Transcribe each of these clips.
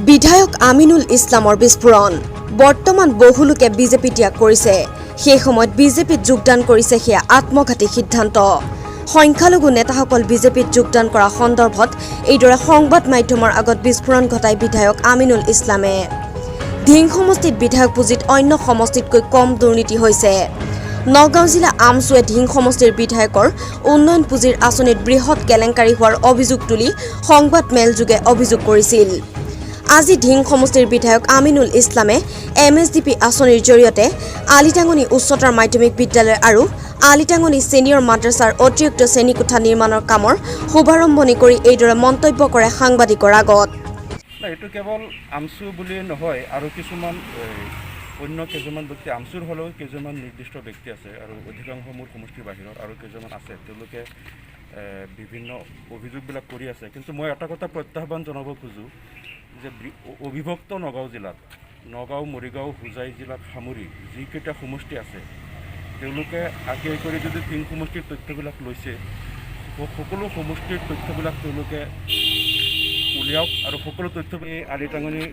বিধায়ক আমিনুল ইছলামৰ বিস্ফোৰণ। বৰ্তমান বহু লোকে বিজেপি ত্যাগ কৰিছে। সেই সময়ত বিজেপিত যোগদান কৰিছে, সেয়া আত্মঘাতী সিদ্ধান্ত। সংখ্যালঘু নেতাসকল বিজেপিত যোগদান কৰা সন্দৰ্ভত এইদৰে সংবাদ মাধ্যমৰ আগত বিস্ফোৰণ ঘটাই বিধায়ক আমিনুল ইছলামে। ধিং সমষ্টিত বিধায়ক পুঁজিত অন্য সমষ্টিতকৈ কম দুৰ্নীতি হৈছে। নগাঁও জিলা আমছুৱে ধিং সমষ্টিৰ বিধায়কৰ উন্নয়ন পুঁজিৰ আঁচনিত বৃহৎ কেলেংকাৰী হোৱাৰ অভিযোগ তুলি সংবাদ মেলযোগে অভিযোগ কৰিছিল। আজি ধিং সমষ্টিৰ বিধায়ক আমিনুল ইছলামে এমএছডিপি আঁচনিৰ জৰিয়তে আলিটাঙনি উচ্চতৰ মাধ্যমিক বিদ্যালয় আৰু আলিটাঙনি ছিনিয়ৰ মাদ্ৰাছাৰ অতিৰিক্ত শ্ৰেণীকোঠা নিৰ্মাণৰ কামৰ শুভাৰম্ভণি কৰি এইদৰে মন্তব্য কৰে সাংবাদিকৰ আগত। নাই, এইটো কেৱল আমচু বুলিয়ে নহয়, আৰু কিছুমান এই, অন্য কেইজনমান ব্যক্তি, আমচুৰ হ'লেও কেইজনমান নিৰ্দিষ্ট ব্যক্তি আছে আৰু অধিকাংশ মোৰ সমষ্টিৰ বাহিৰত আৰু কেইজনমান আছে। তেওঁলোকে বিভিন্ন অভিযোগবিলাক কৰি আছে। কিন্তু মই এটা কথা প্ৰত্যাহ্বান জনাব খোজোঁ যে অবিভক্ত নগাঁও জিলাত নগাঁও, মৰিগাঁও, হোজাই জিলাক সামৰি যিকেইটা সমষ্টি আছে, তেওঁলোকে আগে কৰি যদি ধিং সমষ্টিৰ তথ্যবিলাক লৈছে, সকলো সমষ্টিৰ তথ্যবিলাক তেওঁলোকে উলিয়াওক আৰু সকলো তথ্য। এই আলিটাঙনি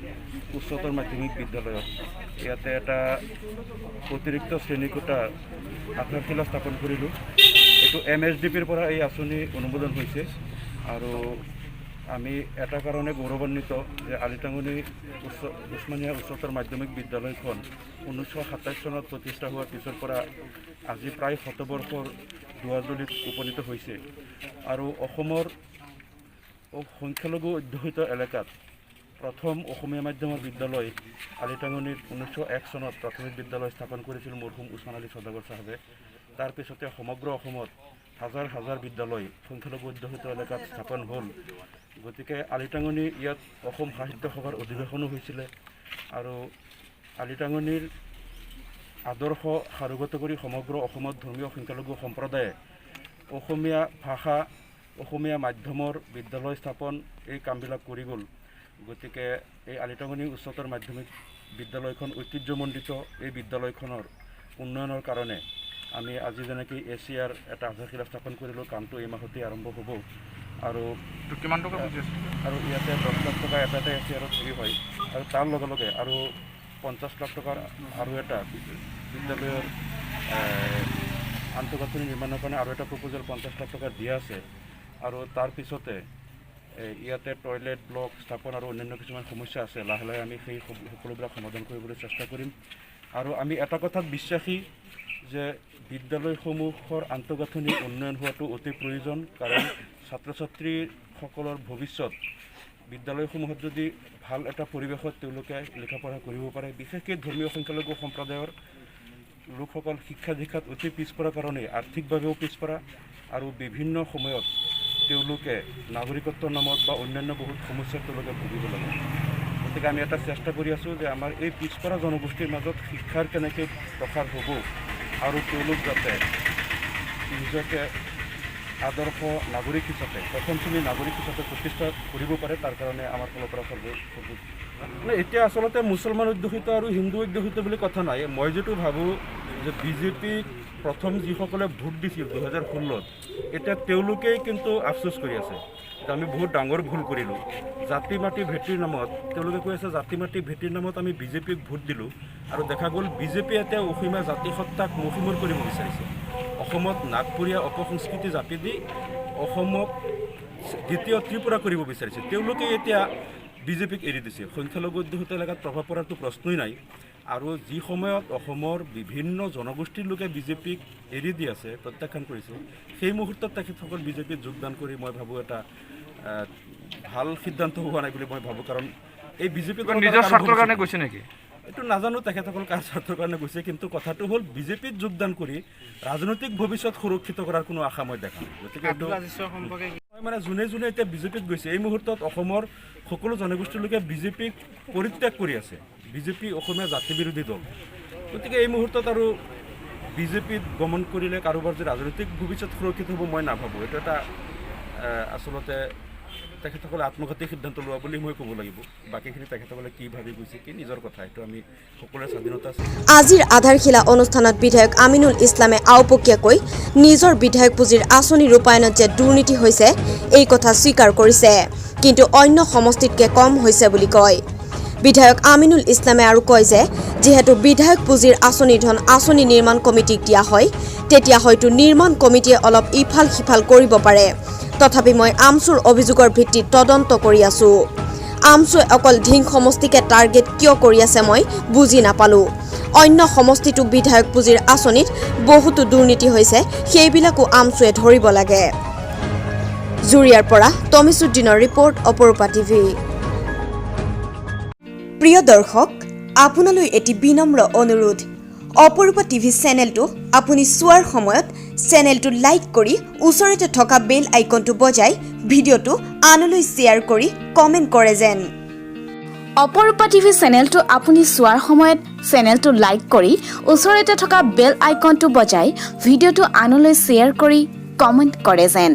উচ্চতৰ মাধ্যমিক বিদ্যালয়ত ইয়াতে এটা অতিৰিক্ত শ্ৰেণীকোঠা আধাৰশিলা স্থাপন কৰিলোঁ। এইটো এমএছডিপিৰ পৰা এই আঁচনি অনুমোদন হৈছে আৰু আমি এটা কাৰণে গৌৰৱান্বিত যে আলিটাঙনি উছমানীয়া উচ্চতৰ মাধ্যমিক বিদ্যালয়খন 1927 চনত প্ৰতিষ্ঠা হোৱাৰ পিছৰ পৰা আজি প্ৰায় শতবৰ্ষৰ দুৱাৰদলিত উপনীত হৈছে আৰু অসমৰ সংখ্যালঘু অধ্যুষিত এলেকাত প্ৰথম অসমীয়া মাধ্যমৰ বিদ্যালয় আলিটাঙনিত 1901 চনত প্ৰাথমিক বিদ্যালয় স্থাপন কৰিছিল মৰহুম উছমান আলী সদাগৰ চাহাবে। তাৰপিছতে সমগ্ৰ অসমত হাজাৰ হাজাৰ বিদ্যালয় সংখ্যালঘু অধ্যুষিত এলেকাত স্থাপন হ'ল। গতিকে আলিটাঙনি ইয়াত অসম সাহিত্য সভাৰ অধিৱেশনো হৈছিলে আৰু আলিটাঙনিৰ আদৰ্শ সাৰোগত কৰি সমগ্ৰ অসমত ধৰ্মীয় সংখ্যালঘু সম্প্ৰদায়ে অসমীয়া ভাষা, অসমীয়া মাধ্যমৰ বিদ্যালয় স্থাপন, এই কামবিলাক কৰি গ'ল। গতিকে এই আলিটাঙনি উচ্চতৰ মাধ্যমিক বিদ্যালয়খন ঐতিহ্যমণ্ডিত। এই বিদ্যালয়খনৰ উন্নয়নৰ কাৰণে আমি আজি যেনেকৈ এছিয়াৰ এটা আধাৰশিলা স্থাপন কৰিলোঁ, কামটো এই মাহতেই আৰম্ভ হ'ব আৰু তো কিমান টকা পুঁজি আছে? আৰু ইয়াতে 10 লাখ টকা এটা এটা এছিয়াৰত হেৰি হয় আৰু তাৰ লগে লগে আৰু 50 লাখ টকাৰ আৰু এটা বিদ্যালয়ৰ আন্তঃগাঁথনি নিৰ্মাণৰ কাৰণে আৰু এটা প্ৰপ'জেল 50 লাখ টকা দিয়া আছে। আৰু তাৰপিছতে ইয়াতে টয়লেট ব্লক স্থাপন আৰু অন্যান্য কিছুমান সমস্যা আছে। লাহে লাহে আমি সেই সকলোবিলাক সমাধান কৰিবলৈ চেষ্টা কৰিম। আৰু আমি এটা কথাত বিশ্বাসী যে বিদ্যালয়সমূহৰ আন্তঃগাঁথনি উন্নয়ন হোৱাটো অতি প্ৰয়োজন, কাৰণ ছাত্ৰ ছাত্ৰীসকলৰ ভৱিষ্যত বিদ্যালয়সমূহত যদি ভাল এটা পৰিৱেশত তেওঁলোকে লিখা পঢ়া কৰিব পাৰে। বিশেষকৈ ধৰ্মীয় সংখ্যালঘু সম্প্ৰদায়ৰ লোকসকল শিক্ষা দীক্ষাত অতি পিছপৰা কাৰণেই আৰ্থিকভাৱেও পিছপৰা আৰু বিভিন্ন সময়ত তেওঁলোকে নাগৰিকত্বৰ নামত বা অন্যান্য বহুত সমস্যাত তেওঁলোকে ভুগিব লাগে। গতিকে আমি এটা চেষ্টা কৰি আছোঁ যে আমাৰ এই পিছপৰা জনগোষ্ঠীৰ মাজত শিক্ষাৰ কেনেকৈ প্ৰসাৰ হ'ব আৰু তেওঁলোক যাতে নিজকে আদৰ্শ নাগৰিক হিচাপে, প্ৰথম শ্ৰেণীৰ নাগৰিক হিচাপে প্ৰতিষ্ঠা কৰিব পাৰে, তাৰ কাৰণে আমাৰ ফালৰ পৰা সৰ্ব সৰ্ব মানে এতিয়া আচলতে মুছলমান অধ্যুষিত আৰু হিন্দু অধ্যুষিত বুলি কথা নাই। মই যিটো ভাবোঁ যে বিজেপিক প্ৰথম যিসকলে ভোট দিছিল 2016ত, এতিয়া তেওঁলোকেই কিন্তু আফচোচ কৰি আছে যে আমি বহুত ডাঙৰ ভুল কৰিলোঁ। জাতি মাটি ভেটিৰ নামত তেওঁলোকে কৈ আছে, জাতি মাটি ভেটিৰ নামত আমি বিজেপিক ভোট দিলোঁ আৰু দেখা গ'ল বিজেপিয়ে এতিয়া অসমীয়া জাতিসত্তাক মষিমূৰ কৰিব বিচাৰিছে। অসমত নাগপুৰীয়া অপসংস্কৃতি জাপি দি অসমক দ্বিতীয় ত্ৰিপুৰা কৰিব বিচাৰিছে। তেওঁলোকে এতিয়া বিজেপিক এৰি দিছে। সংখ্যালঘু অধ্যুষিত এলেকাত প্ৰভাৱ পৰাৰতো প্ৰশ্নই নাই। আৰু যি সময়ত অসমৰ বিভিন্ন জনগোষ্ঠীৰ লোকে বিজেপিক এৰি দি আছে, প্ৰত্যাখ্যান কৰিছে, সেই মুহূৰ্তত তেখেতসকল বিজেপিত যোগদান কৰি মই ভাবোঁ এটা ভাল সিদ্ধান্ত হোৱা নাই বুলি মই ভাবোঁ, কাৰণ এই বিজেপি নিজৰ স্বাৰ্থৰ কাৰণে গৈছে নেকি? এইটো নাজানো তেখেতসকল কাৰ স্বাৰ্থৰ কাৰণে গৈছে। কিন্তু কথাটো হ'ল বিজেপিত যোগদান কৰি ৰাজনৈতিক ভৱিষ্যত সুৰক্ষিত কৰাৰ কোনো আশা মই দেখা নাই। গতিকে এইটো মানে যোনে যোনে এতিয়া বিজেপিত গৈছে, এই মুহূৰ্তত অসমৰ সকলো জনগোষ্ঠীৰ লোকে বিজেপিক পৰিত্যাগ কৰি আছে। বিজেপি অসমীয়া জাতি বিৰোধী দল। গতিকে এই মুহূৰ্তত আৰু বিজেপিত গমন কৰিলে কাৰোবাৰ যে ৰাজনৈতিক ভৱিষ্যত সুৰক্ষিত হ'ব, মই নাভাবোঁ। এইটো এটা আচলতে তেখেতসকলে আত্মঘাতী সিদ্ধান্ত লোৱা বুলি মই ক'ব লাগিব। বাকীখিনি তেখেতসকলে কি ভাবি গৈছে কি নিজৰ কথা, এইটো আমি সকলোৰে স্বাধীনতা আছে। আজিৰ আধাৰশিলা অনুষ্ঠানত বিধায়ক আমিনুল ইছলামে আওপকীয়াকৈ নিজৰ বিধায়ক পুঁজিৰ আঁচনি ৰূপায়ণত যে দুৰ্নীতি হৈছে, এই কথা স্বীকাৰ কৰিছে। কিন্তু অন্য সমষ্টিতকৈ কম হৈছে বুলি কয়। বিধায়ক আমিনুল ইছলামে আৰু কয় যে যিহেতু বিধায়ক পুঁজিৰ আঁচনিৰ ধন আঁচনি নিৰ্মাণ কমিটিক দিয়া হয়, তেতিয়া হয়তো নিৰ্মাণ কমিটিয়ে অলপ ইফাল সিফাল কৰিব পাৰে। তথাপি মই আমছুৰ অভিযোগৰ ভিত্তিত তদন্ত কৰি আছোঁ। আমছুৱে অকল ধিং সমষ্টিকে টাৰ্গেট কিয় কৰি আছে মই বুজি নাপালোঁ। অন্য সমষ্টিতো বিধায়ক পুঁজিৰ আঁচনিত বহুতো দুৰ্নীতি হৈছে, সেইবিলাকো আমছুৱে ধৰিব লাগে। জুৰিয়াৰ পৰা তমিচুদ্দিনৰ ৰিপৰ্ট, অপৰূপা টিভি। প্ৰিয় দৰ্শক, আপোনালৈ এটি বিনম্ৰ অনুৰোধ। অপৰূপা টিভি চেনেলটো আপুনি চোৱাৰ সময়ত চেনেলটো লাইক কৰি ওচৰতে থকা বেল আইকনটো বজাই ভিডিঅ'টো আনলৈ শ্বেয়াৰ কৰি কমেণ্ট কৰে যেন। অপৰূপা টিভি চেনেলটো আপুনি চোৱাৰ সময়ত চেনেলটো লাইক কৰি ওচৰতে থকা বেল আইকনটো বজাই ভিডিঅ'টো আনলৈ শ্বেয়াৰ কৰি কমেণ্ট কৰে যেন।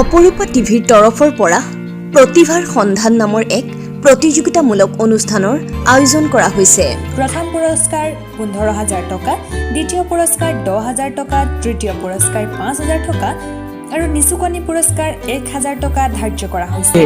অপৰূপা টিভিৰ তৰফৰ পৰা প্ৰতিভাৰ সন্ধান নামৰ এক প্ৰতিযোগিতামূলক অনুষ্ঠানৰ আয়োজন কৰা হৈছে। প্ৰথম পুৰস্কাৰ 15,000 টকা, দ্বিতীয় পুৰস্কাৰ 10,000 টকা, তৃতীয় পুৰস্কাৰ 5,000 টকা আৰু নিচুকনি পুৰস্কাৰ 1,000 টকা ধাৰ্য কৰা হৈছে।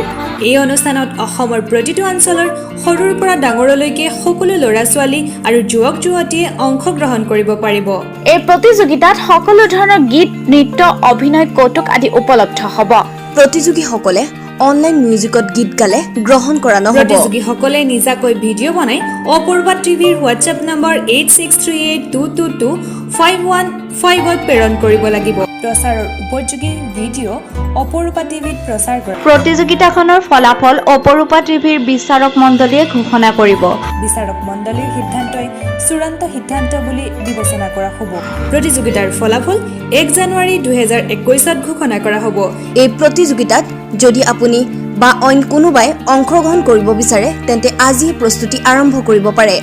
এই অনুষ্ঠানত অসমৰ প্ৰতিটো অঞ্চলৰ সৰুৰ পৰা ডাঙৰলৈকে সকলো ল'ৰা ছোৱালী আৰু যুৱক যুৱতীয়ে অংশগ্ৰহণ কৰিব পাৰিব। এই প্ৰতিযোগিতাত সকলো ধৰণৰ গীত, নৃত্য, অভিনয়, কৌতুক আদি উপলব্ধ হ'ব। প্ৰতিযোগীসকলে অনলাইন মিউজিকত গীত গালে গ্ৰহণ কৰা নহ'ব। প্ৰতিযোগীসকলে নিজাকৈ ভিডিঅ' বনাই অপূৰ্বা টিভিৰ হোৱাটছএপ নম্বৰ 8638222515ত প্ৰেৰণ কৰিব লাগিব। প্ৰচাৰৰ উপযোগী ভিডিঅ' অপৰূপা টিভিত প্ৰচাৰ কৰা প্ৰতিযোগিতাখনৰ ফলাফল অপৰূপা টিভিৰ বিচাৰক মণ্ডলীয়ে ঘোষণা কৰিব। বিচাৰক মণ্ডলীৰ সিদ্ধান্তই চূড়ান্ত সিদ্ধান্ত বুলি বিবেচনা কৰা হ'ব। প্ৰতিযোগিতাৰ ফলাফল 1 জানুৱাৰী 2021ত ঘোষণা কৰা হ'ব। এই প্ৰতিযোগিতাত যদি আপুনি বা অইন কোনোবাই অংশগ্ৰহণ কৰিব বিচাৰে, তেন্তে আজিয়ে প্ৰস্তুতি আৰম্ভ কৰিব পাৰে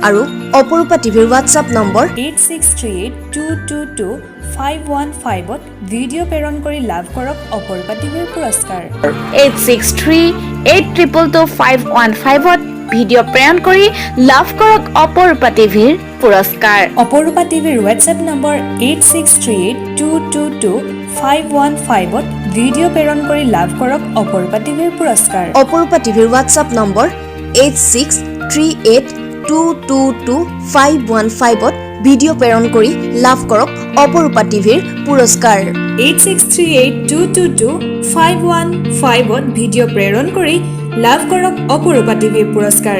আৰু অপৰূপা টিভিৰ হোৱাটছআপ নম্বৰ 8638222515ত ভিডিঅ' প্ৰেৰণ কৰি লাভ কৰক অপৰূপা টিভিৰ পুৰস্কাৰ। 8638222515ত ভিডিঅ' প্ৰেৰণ কৰি লাভ কৰক অপৰূপা টিভিৰ পুৰস্কাৰ। অপৰূপা টিভিৰ হোৱাটছএপ নম্বৰ 8638222515ত ভিডিঅ' প্ৰেৰণ কৰি লাভ কৰক অপৰূপা টিভিৰ পুৰস্কাৰ। অপৰূপা টিভিৰ হোৱাটছআপ নম্বৰ 8638222515ত ভিডিঅ' প্ৰেৰণ কৰি লাভ কৰক অপৰূপা টিভিৰ পুৰস্কাৰ। 8638222515ত ভিডিঅ' প্ৰেৰণ কৰি লাভ কৰক অপৰূপা টিভিৰ পুৰস্কাৰ।